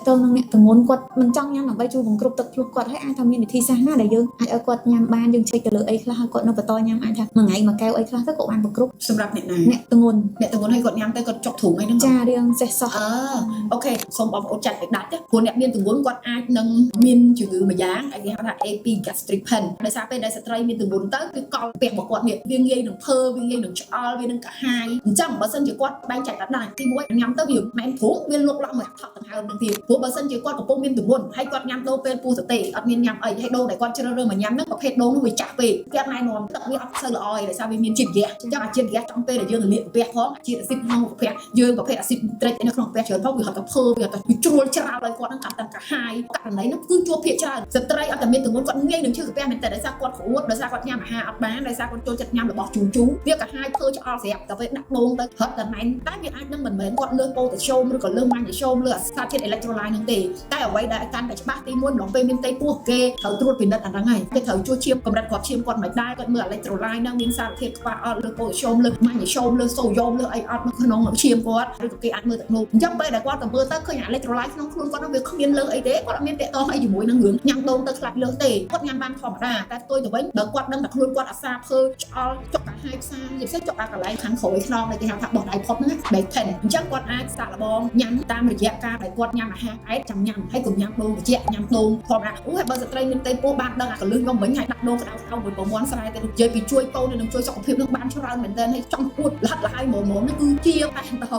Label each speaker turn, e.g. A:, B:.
A: ក់ទងនឹងអ្នកទម្ងន់គាត់មិនចង់ញ៉ាំដើម្បីជួយបង្គ្រប់ទឹកភ្លោះគាត់ហើយអាចថាមានវិធីសាស្ត្រណាដែលយើងអាចឲ្យគាត់ញ៉ាំបានយើងឆែកទៅលើអីខ្លះឲ្យគាត់នៅបន្តញ៉ាំអាចថាមួយថ្ងៃមួយកែវអីខ្លះទៅក៏បានបង្គ្រប់
B: សម្រាប់អ្នកណា
A: អ្នកទម្ងន់
B: អ្នកទម្ងន់ឲ្យគាត់ញ៉ាំទៅគាត់ចុកទ្រូងអីហ្នឹង
A: ចារៀងសេះសោះ
B: អឺ OK សូមបងប្អូនចាត់ឲ្យដាច់ណាព្រោះអ្នកមានទម្ងន់គាត់អាចនឹងមានជំងឺមួយយ៉ាងដែលគេហៅថា epigastric pain ដោយសារពេលដែលស្ត្រីមានទម្ងន់ទៅគឺកល់ពះរបស់គាត់នេះវាងាយនឹងភើវាងាយនឹងឆ្អល់វានឹងកាហាយអញ្ចឹងបើសិនជាគាត់បែងចែកដល់ដាច់ទីមួយញ៉ាំទៅវាម៉ែនទ្រូងវាលុកឡើងមកថក់ដង្ហើមនឹងទៀតព្រោះបើសិនជាគាត់កំពុងមានទម្ងន់ហើយគាត់ញ៉ាំដូងពេលពោះទទេអត់មានញ៉ាំអីហើយដូងដែលគាត់ជ្រើសរើសមកញ៉ាំហ្នឹងប្រភេទដូងនោះវាចាស់ពេកគេអត់ណែនាំទឹកវាអត់សូវល្អឯងដោយសារវាមានជាតិហ្គាសអញ្ចឹងអាជាតិហ្គាសចំពេលដែលយើងលាកកាពះផងជាតិអាស៊ីតក្នុងកាពះយើងប្រភេទអាស៊ីតត្រេកនៅក្នុងកាពះច្រើនផងវាហត់តែភើវាហត់តែវាជ្រុលច្រាលឲ្យគាត់ហ្នឹងកាន់តែកាហាយករណីហ្នឹងគឺជួបភាគច្រើនស្ត្រីអត់តែមានទម្ងន់គាត់ងាយនឹងឈឺកាពះមែនតើដោយសារគាត់ក្អួតដោយសារគាត់ញ៉ាំអាហារអត់បានដោយសារគាត់ចូលចិត្តញ៉ាំរបស់ជូរជូរវាកាហាយភើឆ្អល់ស្រាប់តែពេលដាក់ដូងទៅហត់តែណែនតែវាអាចនឹងមិនមែនគាត់លើសប៉ូតាស្យូមឬក៏លើសម៉ាញ៉េស្យូមលើសារធាតុអេឡិចត្រូឡាយហ្នឹងទេតែអ្វីដែលកាន់តែច្បាស់ទីមួយម្លងពេលមានផ្ទៃពោះគេត្រូវត្រួតពិនិត្យអាហ្នឹងហើយគេត្រូវជួសឈាមកម្រិតគ្រាប់ឈាមគាត់មិនដែរគាត់មើលអេឡិចត្រូឡាយហ្នឹងមានសារធាតុខ្វះអត់លើប៉ូតាស្យូមលើម៉ាញ៉េស្យូមលើសូដ្យូមលើអីអត់នៅក្នុងឈាមគាត់ឬក៏គេអាចមើលទឹកនោមអញ្ចឹងពេលដែលគាត់ទៅមើលទៅឃើញអេឡិចត្រូឡាយក្នុងខ្លួនគាត់ហ្នឹងវាគ្មានលើសអីទេគាត់អត់មានតាក់ទងអីជាមួយនឹងរឿងញ៉ាំដូងទៅខ្លាច់លើសទេគាត់ញ៉ាំបានធម្មតាតែផ្ទុយទៅវិញបើគាត់ដឹងតែខ្លួនគាត់អាសាភើឆ្អល់ចុកកាហាយផ្សាជាពិសេសចុកអាកន្លែងខាងក្រោយខ្នងដែលគេហៅថាបោះដៃផុតហ្នឹងណា back pain អញ្ចឹងគាត់អាចសាកល្បងញ៉ាំតាមរយៈការដែលគាត់ញ៉ាំអាហារផ្អែកចាំញ៉ាំហើយកុំញ៉ាំដូងត្រជាក់ញ៉ាំដូងធម្មតាអូហើយបើស្ត្រីមានផ្ទៃពោះបានដឹងអាកលឹះខ្ញុំមិញហើយដាក់ដូងក្តៅក្តៅមួយប្រមាណស្រែទៅនិយាយពីជួយកូននិងជួយសុខភាពនឹងបានច្រើនមែនទែនហើយចង់អួតលហិតលហើយហ្មងហ្មងហ្នឹងគឺជាតែម្ដង។